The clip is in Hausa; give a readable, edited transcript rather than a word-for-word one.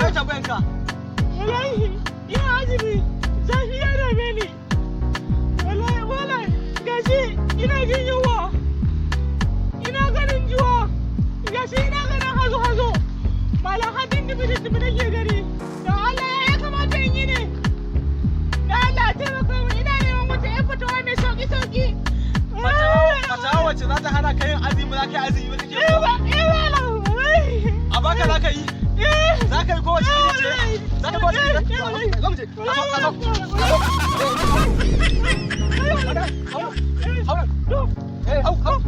Me tambayan ka? Wallahi ina azumi, zafi ya dame ni. Wallahi wallahi, gashi ina jin yunwa. Ina ganin juwa. Gashi ina ganin hazo hazo. Malam, hadin dubi dubi nake gani. Don Allah, ya kamata in yi ne? Da Allah taimaka min, ina neman wata 'yar fatawa mai sauki sauki. Fatawa wacce za ta hana ka yin azumi, za ka yi azumi ba kake so? Eh malam. A baka za ka yi? Eh. Za ka yi kowace iri ce? Za ka kowace iri ce? Zo mu je. Ka zo, ka zo. Ka zo. Hau nan. Eh, hau, hau.